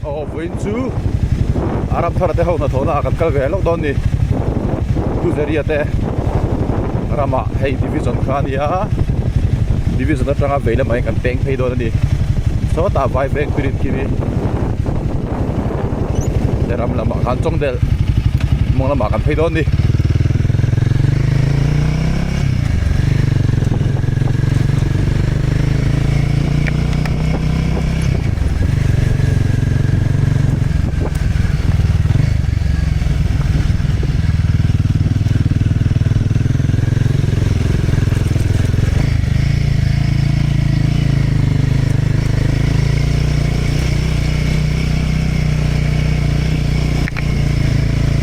Aw vawiin chu Arab thar te ho hnathawhna ah kan kal ve hlauh dawn ni. Pu Zeria te ramah hei division kha a nia division atanga vei lamah hian kan peng phei dawn a ni. Sawtah vai veng turin khi mi te ram lamah khan chawngdelh mawng lamah kan phei dawn a ni.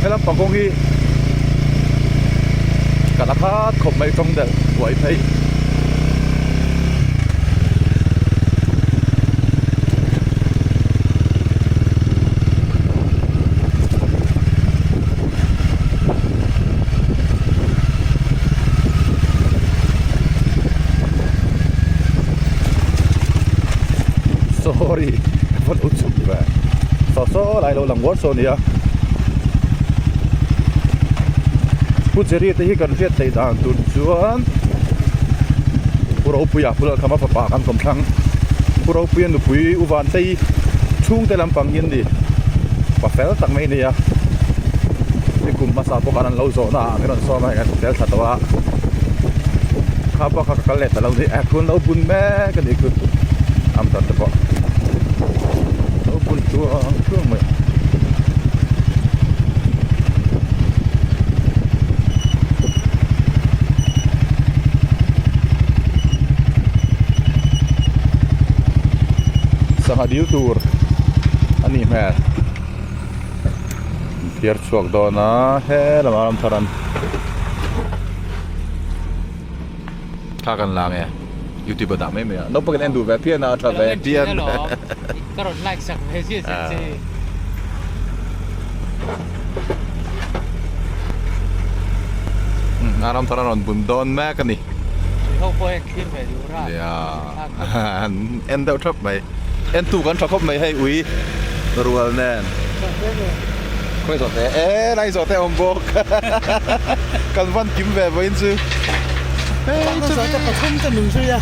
Helam pang kawng hi ka la khat khawp mai tawng delh buai phei. Sorry ka va lo chhuk ve saw saw lai lo lang uar saw nia Pu Jerry te hi kan hriat theih dan tur chuan Pu Ropuia Pu Lalkhama fapa kan kawm thlang Pu Ropuia nupui U Vantei chhungte lampang hi an ni pa fel tak mai a ni a nikum hmasa pawh khan an lo zawh na ah min rawn sawm a hei kan fel thla tawh a kha pawh kha ka kal leh ta lo ni a khun lo bun mek a nih chu am tan te pawh lo bun chuang chuang mai. Sangha dil tur a nih hmel an phiar chhuak dawn a he lamah ram thar an thla kan la nge youtube ah dah mai mai a naupang in en duh ve phian a a tha ve phian ka rawn like sak ve chiah chiah che A ram thar a rawn bun dawn mek a ni. Ho pawh hian thlir ve duh ra. Nia en deuh thap mai. En tu kan tha khawp mai hei ui rual nen. Khawi zawh te e lai zawh te awm bawk. Kan van kim ve vawiin chu. Hei chu zawh te pathum te min zui a.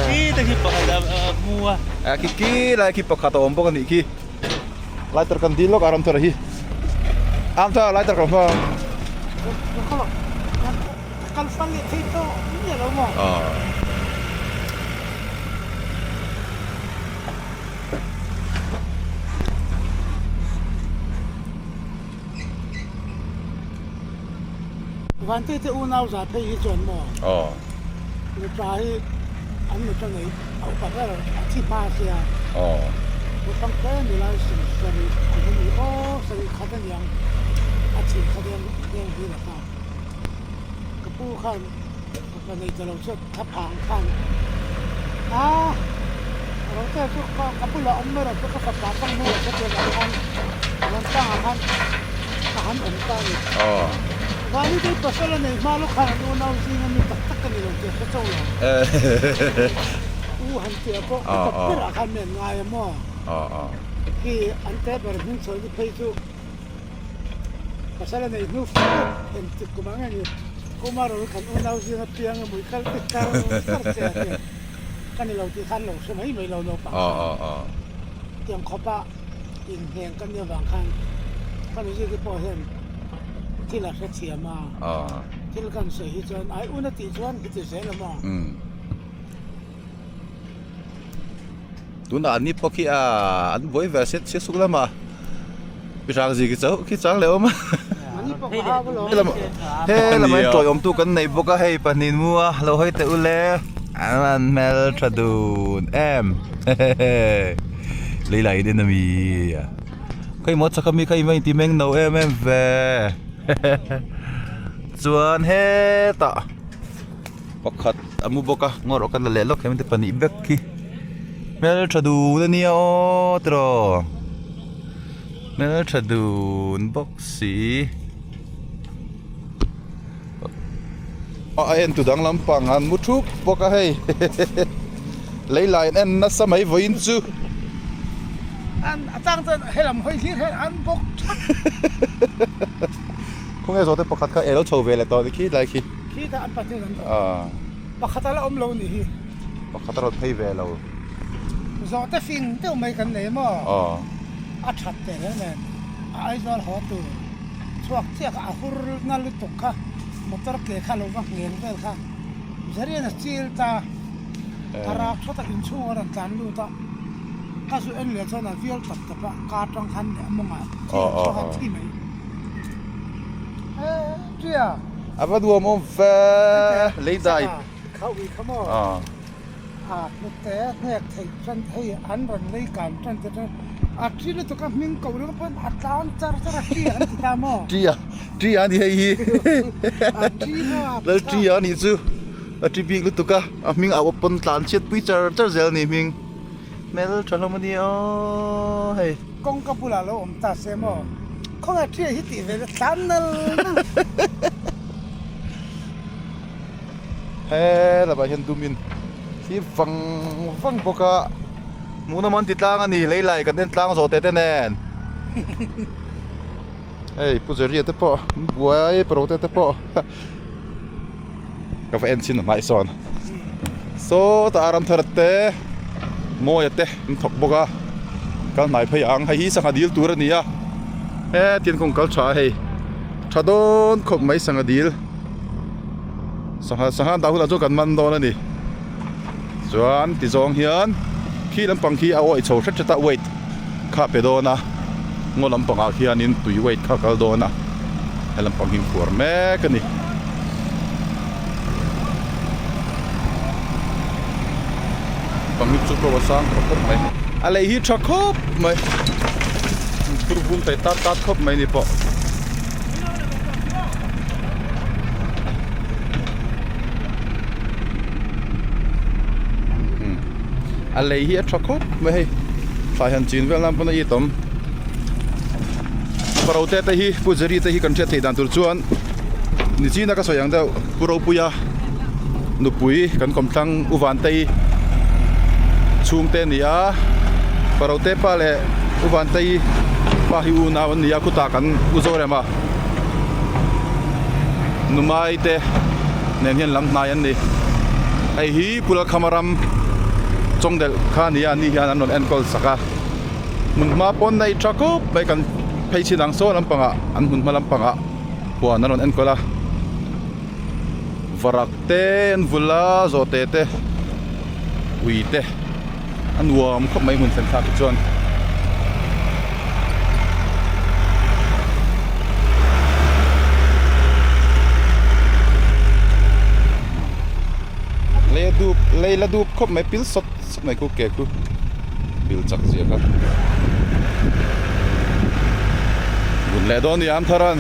Khi te khi pakhat a mu a. A khi khi lai khi pakhat a awm bawk a nih khi. Lighter kan dil lawk a ram thar hi. Am thar lighter kan hma. Kal fal leh thei tawh miah lo maw? Vante te unau za phei hi chuan maw? Nupa hi an nupa nei a upa ber a thi hma sia. Naupang te nula sarih kum a ni aw sarih khat a niang a thih kha deng deng hi la ta. Ka pu khan fapa nei ta lo chu thla phang khan a ro te chu ka bulah awm mai rawh chu ka fapa pang mai rawh chu tia vang khan Lantang ah khan a han awm ta a ni. Vani te pasal a nei hma lawk khan an unau zing a mi tak tak ka ni lo tih a hre chauh lo. U han tih ah pawh upa ber ah khan mi an ngai a maw? Khi an te ber hming chhuah ni phei chu pasal a nei hnu fo engtik kum ah nge ni Kumar rawh kan unau zing a piang a mui kal te kar kar che a tia ka ni lo tih khan lo hre mai mai lo naupang khan tiang khawp a inhneng ka nia vang khan ka nu zirtir pawh hian thil a hrethiam a thil kan sawi hi chuan ai un a tih chuan hi ti zel a maw. Tunah an ni pawh khi a an buai ve set se suk lama pi hrang zi khi chauh khi chang leh awm a he lamah hian tawi awm tu kan nei bawk a hei pahnih mu a lo hawi teh ule an hmel tha dun em hehehe lei lai in ami khawi maw chak ami kha i va inti meng no em em ve hehehe chuan hetah. Pakhat a mu bawk a ngaw erawh ka la leh lawk hian te pahnih vek khi hmeltha dun a nia aw tiraw hmeltha dun bawk si a en tu dang lampang an mu thup bawk a hei lei lai an en nasa mai vawiin chu. An a chang chuan helam hawi hlir hian an bawk thap. Khawnge zawhte pakhat kha elo chho ve leh tawh ni khi tlai khi. Khi ta an pahnih an awm. Pakhat a la awm lo nih hi. Pakhat a rawn phei ve lo. Zawhte fing deuh mai kan nei maw? A that teh reng nen a Aizawl haw tur chhuak chiah kha a hur na lutuk kha motor ke kha lo va ngheng vel kha Zarian a chil ta a rak thawt a inchhung a rawn tlan lut a ka zu en leh chuan a vial tap tap a car tang khan leh a mawngah thi a chhuak a thi mai e tia A va duam awm ve lei dai. Kha ui kha maw a hnute hnek theih tan hei an rawn lei kan tan te chuan a thi lutuk a hming koh ringawt pawn a tlan char char a tia an ti ta maw. Tia tia a ni hei hi a thi maw lal tia a nih chu a thi bik lutuk a a hming a pawn tlan chhiat pui char char zel a ni hming hmel tha hlawm a nia aw hei. Kawngka bulah lo awm ta se maw khawngaih tia hi tih ve la tlan nal nal. He lamah hian dumin thlir vang vang bawk a hmuhnawm an ti tlang a ni lei lai kan en tlang zawh teh te nen hei pu Jerry-a te pawh an buai paro te te pawh ka va en chin a hmai sawn sawtah a ramthar te Mawia te an thawk bawk a kal hnai phei ang hei hi sangha dil tur a ni a hetiang kawng kal tha a hei tha dawn khawp mai sangha dil. Sangha sangha dah hunah chuan kan man dawn a ni chuan ti zawng hian khi lampang khi a awih chho hret hret a weight kha pe dawn a ngaw lampangah khianin tui weight kha kal dawn a he lampang hi khuar mek a ni. Pang hi chu pawh a sang tawh khawp mai a lei hi tha khawp mai thur bung thei tat tat khawp mai ni pawh. A lei hi a tha khawp mai hei thlai han chin vel nan pawn a it awm Parote te hi Pu Jerry te hi kan hriat theih dan tur chuan nichina ka sawi ang deuh Pu Ropuia nupui kan kawmthlang U Vantei chhungte a ni a Parote pa leh U Vantei pa hi unau an ni a khutah kan U Zorema Numai te nen hian lam hnai an ni. Hei hi Pulkhama ram Chawngdelh kha a ni a, ani hian an rawn enkawl sak a. Hmun hma pawn nei tha khawp mai kan phei chin ang saw lampangah an hmun hma lampangah huan an rawn enkawl a. Varak te an vul a, zawhte te, ui te a nuam khawp mai hmun thlen thlak hi chuan. Lei a dup lei la dup khawp mai pil sawt sawt mai khu ke khu pil chak zia kha vun leh dawn a ni ang thar an.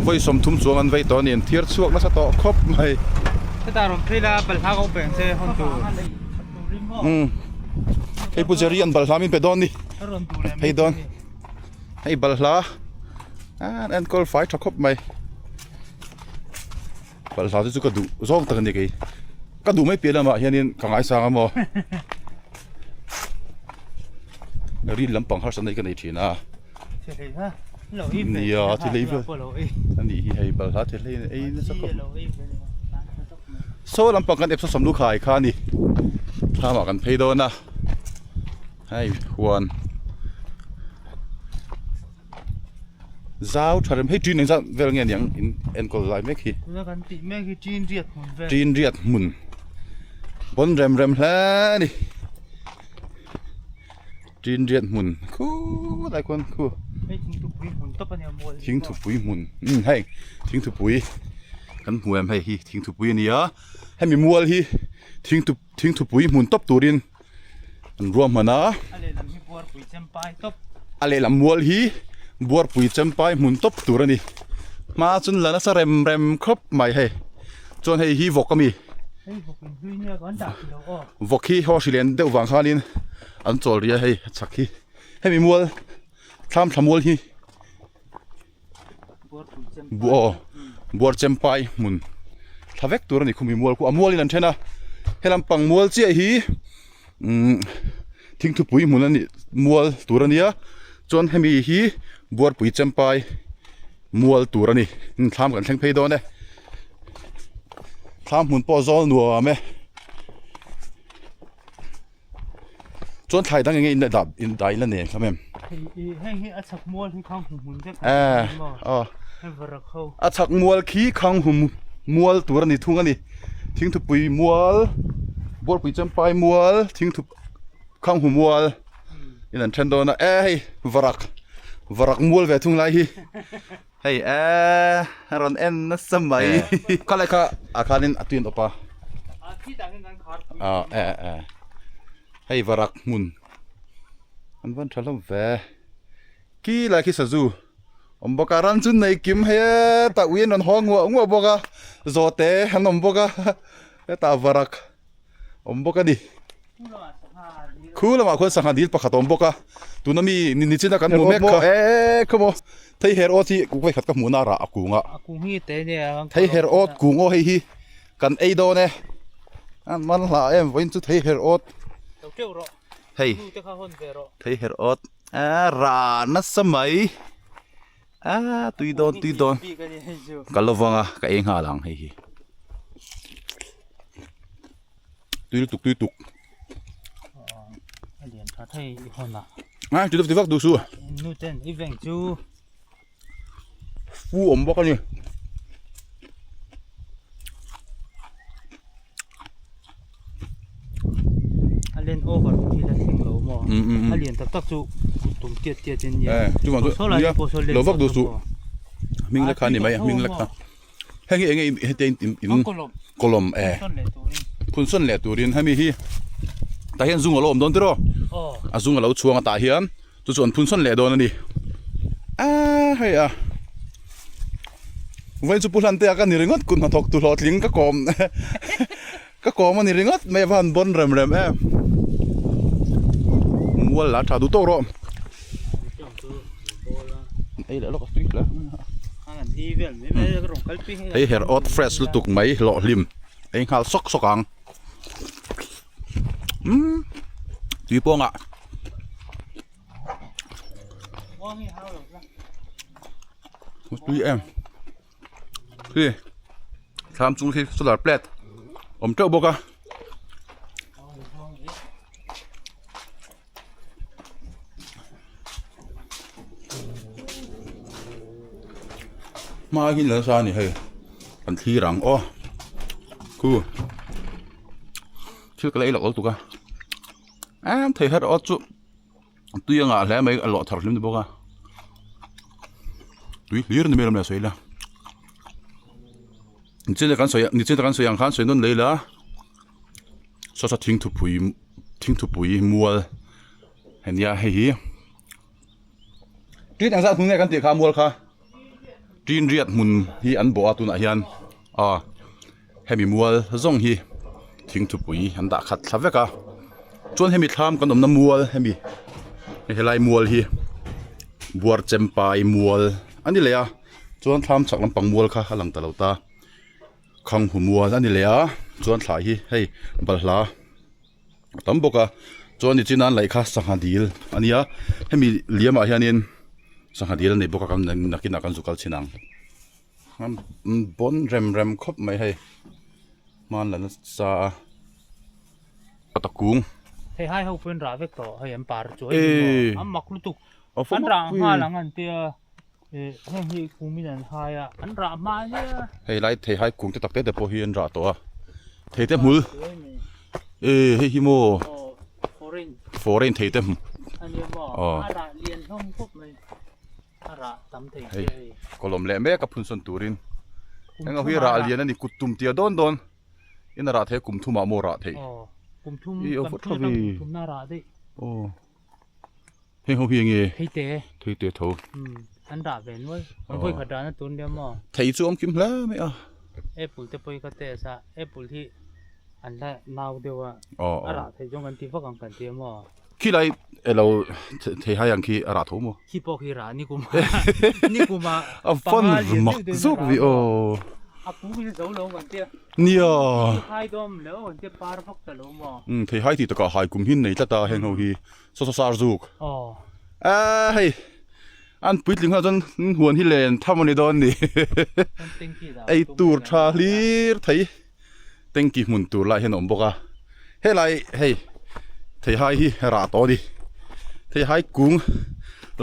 Vawi 30 chuang an vei tawh a ni an thiar chhuak nasa tawh khawp mai. Hetah rawn phei la balhla ka awm peng che hawn tur. Umm hei pu Jerry an balhla min pe dawn ni phei dawn hei balhla an enkawl fai tha khawp mai balhla te chu ka duh zawng tak a ni kei ka duh mai piah lamah hianin ka ngaisang a maw rin lampang harsatna hi ka nei thin a nia thil ei vel a nih hi hei balhla thil ei ei nasa khawp Saw lampang kan epsaw sawmlu khai kha a ni thlamah kan phei dawn a hei huan zau tha rem hei tin engzat vel nge niang in enkawl lai mek hi tuna kan tih mek hi tin riat hmun vel tin riat hmun pawn rem rem hle a ni. Tin riat hmun khulai khuan khu hei thingthupui hmun tawp a nia mual thingthupui hmun umm hei thingthupui kan hmu em hei hi thingthupui a ni a hemi mual hi thingthu thingthupui hmun tawp turin an ruahman a a lehlam hi buarpui chempai tawp a lehlam mual hi buarpui chempai hmun tawp tur a ni hma chuan la nasa rem rem khawp mai hei chuan hei hi vawk a mi hei vawk in hlui nia kan dah thei lo aw vawk hi haw hri lian deuh vang khanin an chawl rih a hei a chhak hi hemi mual thlam thla mual hi Aw buar chempai hmun thla vek tur a ni khumi mual khu a mualin an then a helam pang mual chiah hi umm thingthupui hmun a nih mual tur a nia chuan hemi hi buarpui chempai mual tur a ni thlam kan thleng phei dawn e thlam hmun pawh zawl nuam e. Chuan thlai dang enge in la dah in dah in la nei hlawm em? Heng hi a chhak mual hi khang hum hmun vek Eh, aw. Hei varak ho. A chhak mual khi khang hum mual tur a ni thung a ni. Thingthupui mual, Buarpui Champai mual, thingthup khang hum mual in an then dawn a. Eh hei varak varak mual ve thung lai hi. Hei eh a rawn en nasa mai. Kha lai kha ah khanin a tuiin awp a. Ah eh eh hei varak hmun an van tha hlawm ve. Khi lai khi sazu awm bawk a ran chu nei kim hei e tah ui an rawn haw nguah nguah bawk a zawhte an awm bawk a hetah varak awm bawk a ni. Khu lamah khuan sangha dil pakhat a awm bawk a, tuna mi nichina kan hmu mek kha e khawmaw thei her awt hi kung vawikhat ka hmuhna rah a kung a, thei her awt kung aw hei hi kan ei dawn e, an man hlah em vawiin chu thei her awt hei thei her awt a rah nasa mai a tui dawn tui dawn ka lo vang a ka ei nghal ang hei hi. Tui lutuk tui tuk. A lian tha thei i hawn a. A ti vak duh su. Nu ten i veng chu. Fu awm bawk a ni. A len over hi la thleng lo maw. A lian tak tak chu kut tum tiat tiat in nia. Eh chu vang chu nia lo vak duh su. Hming la kha ni mai a hming la kha. Heng hi enge heti in in kawlawm e phun sawn leh turin hemi hi tah hian zung a lo awm dawn tiraw a zung a lo chhuang a tah hian chu chu an phun sawn leh dawn a ni a hei a vawiin chu pu hlan te a ka ni ringawt kut hnathawk tu hlawhtling ka kawm ka kawm a ni ringawt mai a va han bawn rem rem em mual la tha duh tawk rawh ei leh lawk a tui hle hei her awt fresh lutuk mai hlawh hlim ei nghal sawk sawk ang umm tui pawngah tui em. Khi thlam chung khi solar plate awm teuh bawk a. Hma hi nasa a ni hei kan thlir ang aw khu thil ka la ei loh lutuk a em thei her awt chu. Tui a ngah hle mai a lawh thar hlim ni bawk a tui hlir ni mai lo mai a sawi ila nichina kan sawi nichina kan sawi ang khan sawi nawn leh ila saw saw thingthupui thingthupui mual ania hei hi tin engzat hmun nge kan tih kha mual kha tin riat hmun hi an bawh a tunah hian aw. Hemi mual zawng hi thingthupui an dah khat thla vek a chuan hemi thlam kan awmna mual hemi helai mual hi Buarchempai mual a ni leh a chuan thlam chhak lampang mual kha a lang ta lo ta Khanghu mual a ni leh a chuan thlai hi hei balhla a tam bawk a chuan nichina an laih kha sangha dil a nia hemi liamah hianin sangha dil a nei bawk a nakinah kan zu kal chhin ang. Bawn rem rem khawp mai hei hman la nasa a a kung. Hei hai ho pawhin rah vek tawh hei an par chu hei maw an mak lutuk an rah nghal ang an tia heng hi kumin an hai a an rah hma nia. Hei lai thei hai kung te tak te te pawh hi an rah tawh a thei te hmul e hei hi maw foreign thei te hmul ania maw a rah lian hlawm khawp mai. Hei kawlawm leh mek a phun sawn turin eng hi rah lian a ni kut tum tia dawn dawn in a rah thei a kum thumah maw rah theih i aw vawt tha ve aw heng ho hi enge thei te tho an rah ve nual an vawi khat rah na tur nia maw thei chu awm kim hle mai a apple te pawh hi ka test a apple hi an la nau deuh a a rah thei zawng kan ti vak ang kan ti a maw. Khilai elo thei hai ang khi a rah tho maw? Khi pawh khi rah nikum nikum ah A fan mak zawk vi aw. A kung hi zo lo kan tia. Nia. Hai dawm lo kan tia par vak ta lo maw? Um thei hai tih takah hai kum hin nei tlat a heng ho hi saw saw sar zuk. Aw. A hei an puitling hunah chuan huan hi len tham a ni dawn ni. Ei tur tha hlir thei. Tanky hmun tur lai hian a awm bawk a helai hei theihai hi rah tawh a ni theihai kung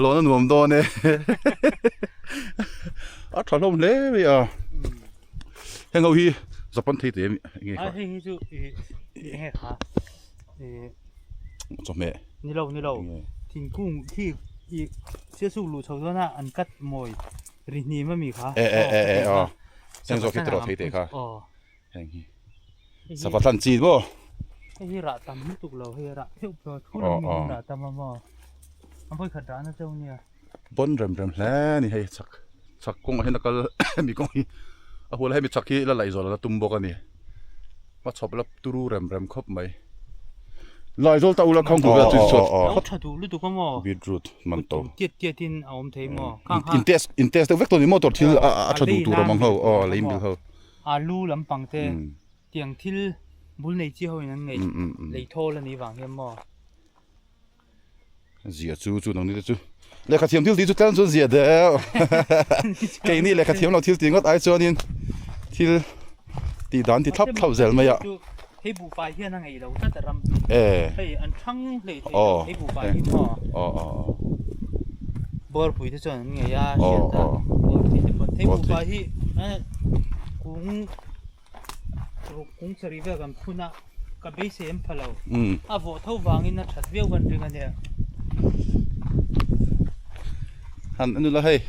lawn a nuam dawn e a tha hlawm hle mai a heng ho hi Japan thei te enge kha hei hi chu enge kha chawhmeh nilo nilo thingkung khi i siasuk luh chho dawn a an cut mawi Ri hnim a mi kha. E e e e aw. Heng zawk hi tiraw thei teh kha. Aw. Heng hi. Sava tlan chi maw? Hei hi rah tam lutuk lo hei rah theuh pheuh thu lam ni rah tam a maw. A vawi khat rah na cheu nia. Bon rem rem hle ni hei chak chak kawngah hian a kal hemi kawng hi a hual hemi chak hi la laih zawh la tum bawk a ni. Hmachhawp la turu rem rem khawp mai. Laizawl ta ula khang vel chu chhuat. Lo tha duh lutuk a maw? Beetroot man to. Tiat tiat in a awm thei maw? Khang kha. In test in test deuh vek tawh ni maw tur thil a tha duh tur awm ang ho aw lei mil ho. Alu lampang te tiang thil bul nei chi ho in an ngaih lei thawl a nih vang hian maw? Zia chu chu nang ni te chu lehkha thiam thil tih chu tlang chuan zia deuh keini lehkha thiam lo thil tih ngawt ai chuanin thil tih dan ti thlap thlap zel mai a hei buhfai hian a ngeih lo tlat a ram e hei an thang hlei thei lo hei buhfai hi maw aw aw Buarpui te chuan an ngei a hriat a buarpui te pawn hei buhfai hi kung Ruk kung sarih vel kan phun a, ka beisei an pha lo. A vawh tho vangin a that viau kan ring a nia. Han en ula hei,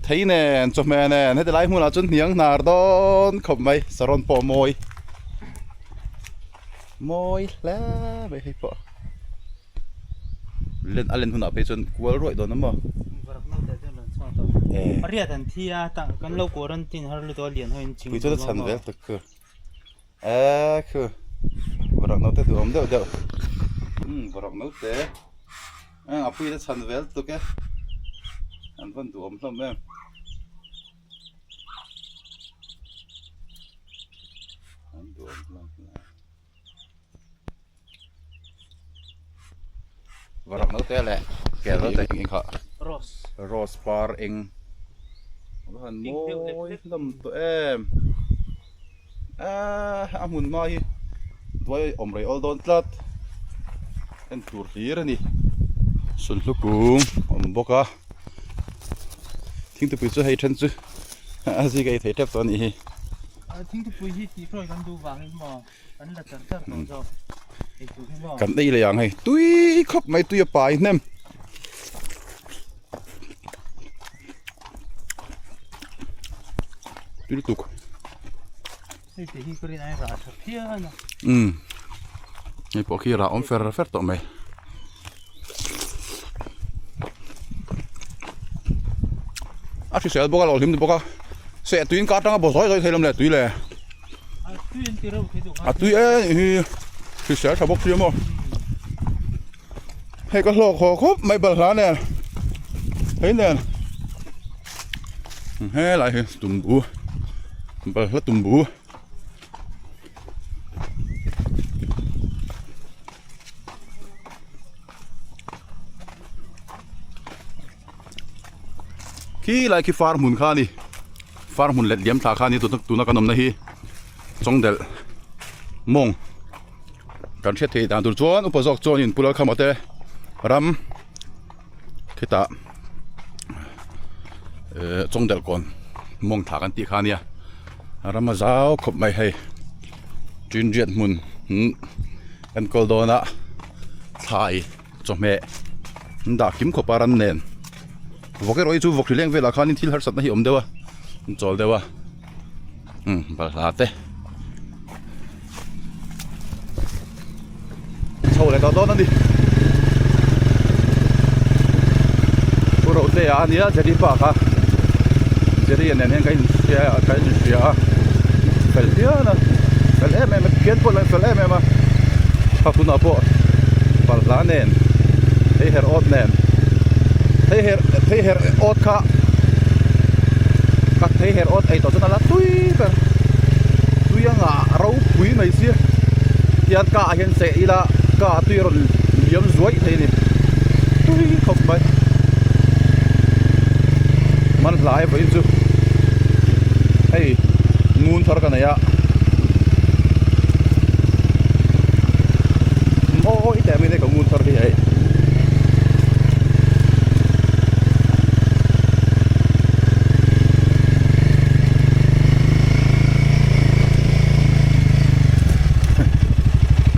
thei nen chawhmeh nen heti lai hmunah chuan hniang hnar dawn khawp mai, saron pawh a mawi, mawi hle mai hei pawh. Len a len hunah phei chuan kual ruaih dawn a maw? Riat an thi a tah kan lo quarantine har lutuk a lian ho in ching Pui chuan a chhan vel tak khu e khu varak naute duhawm deuh deuh umm varak naute a pui a chhan vel tuk e an van duhawm hlawm em. An duhawm hlawm hle. Varak naute leh kel naute eng kha rose rose par eng a va han mawi hlawm tawh em ah a hmun hma hi duai awm rei awl dawn tlat en tur hlir a ni sulhnu kung a awm bawk a thingtupui chu hei then chu a zika ei thei tep tawh a nih hi. Thingtupui hi tihhruai kan duh vangin maw Kan la char char tawh zawk ei tur hi maw. Kan ei leh ang hei tui khawp mai tui a pai hnem. Tui lutuk. Hei te hi ka rin ai rah tha phian a. Umm. Hei pawh khi rah awm fer fer tawh mai. A hrisel bawk a lo hlim bawk a. Seh tuiin ka atanga baw zawi zawi thei lam leh tui le. A tui e nih hi hrisel tha bawk sia maw. Hei ka hlawk haw khawp mai balhla nen hei nen helai hi tumbu balhla tumbu. Khi lai khi far hmun kha a ni far hmun let liam thla kha a ni tuna kan awmna hi chawngdelh mawng kan hriat theih dan tur chuan upa zawk chuanin pu Lalkhama te ram khitah ehh chawngdelh kawn mawng thla kan tih kha a nia ram a zau khawp mai hei tinriat hmun enkawl dawna thlai chawhmeh an dah kim khawp a ran nen vawk erawh hi chu vawk hri leng velah khanin thil harsatna hi a awm deuh a an chawl deuh a umm balhla te chho leh tawh dawn a ni pu rohte ah a nia Jerry pa kha Jerry a nen hian ka inhria ka inhria a fel phian a fel em em a phian pawh fel em em a kha hunah pawh. Balhla nen thei her awt nen thei her thei her awt kha ka thei her awt ei tawh chuan a la tui ber tui a ngah ropui mai sia tihian ka ah hian cheh ila ka ah tui a rawn liam zuaih thei a ni tui khawp mai man hlai vawiin chu hei ngun thar ka nei a. Mawi teh mai ka ngun thar hi hei.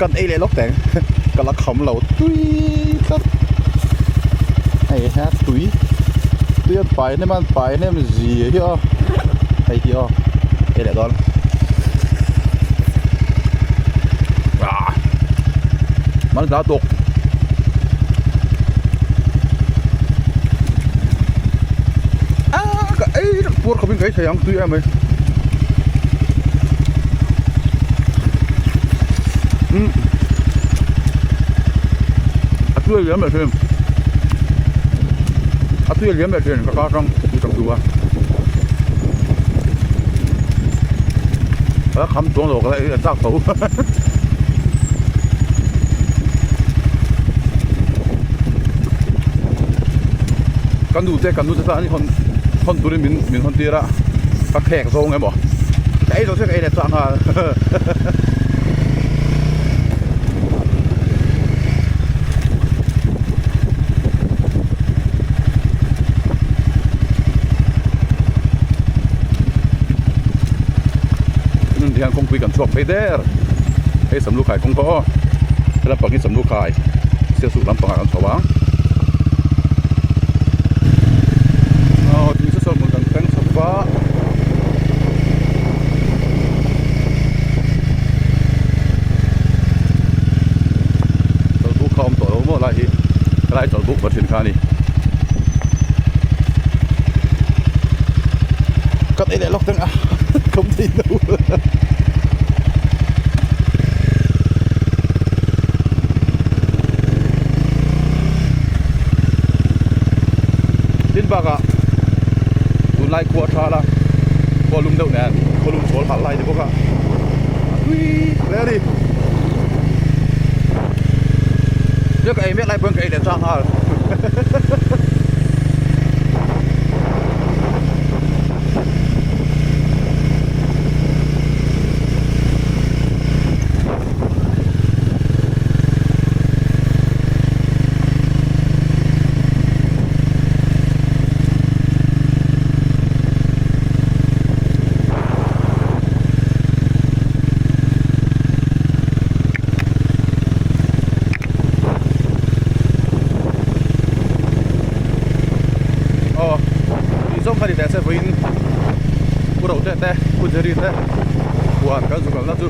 Kan ei leh lawk teng ka la kham lo tui tlat hei ha tui tui an pai hnem a an pai hnem zia hi aw hei hi aw ei leh dawn. Man hla tawk ah ka ei tak puar khawpin ka ei thei ang tui em mai um a tui a liam leh thin a tui a liam leh thin ka kar tang tui tak duh a. A kham chuang lo ka la a chak tho ka nu te ka nu te chuan an hawn hawn turin min min hawn tir a ka khek zawng emaw ka ei zawh chiah ka ei leh chak nghal. Tihian kawngpui kan chhuak phei der hei samlukhai kawng kha aw he lampang hi samlukhai sialsuk lampangah kan chho ang aw tui saw saw hmun kan thleng chho va. Chawlhbuk kha awm tawh lo maw lai hi helai chawlhbuk va thin kha a ni. Ka ei leh lawk teng a khawm thei lo Tin bakah tunlai khua tha la khua lum deuh nen khua lum chawl halh lai ni bawk a a tui hle a ni Nia ka ei mek lai pawhin ka ei leh chang nghal. Aw tih zawng kha ni teh se vawiin pu ro te te pu jerry te huan kan zu kalna chu.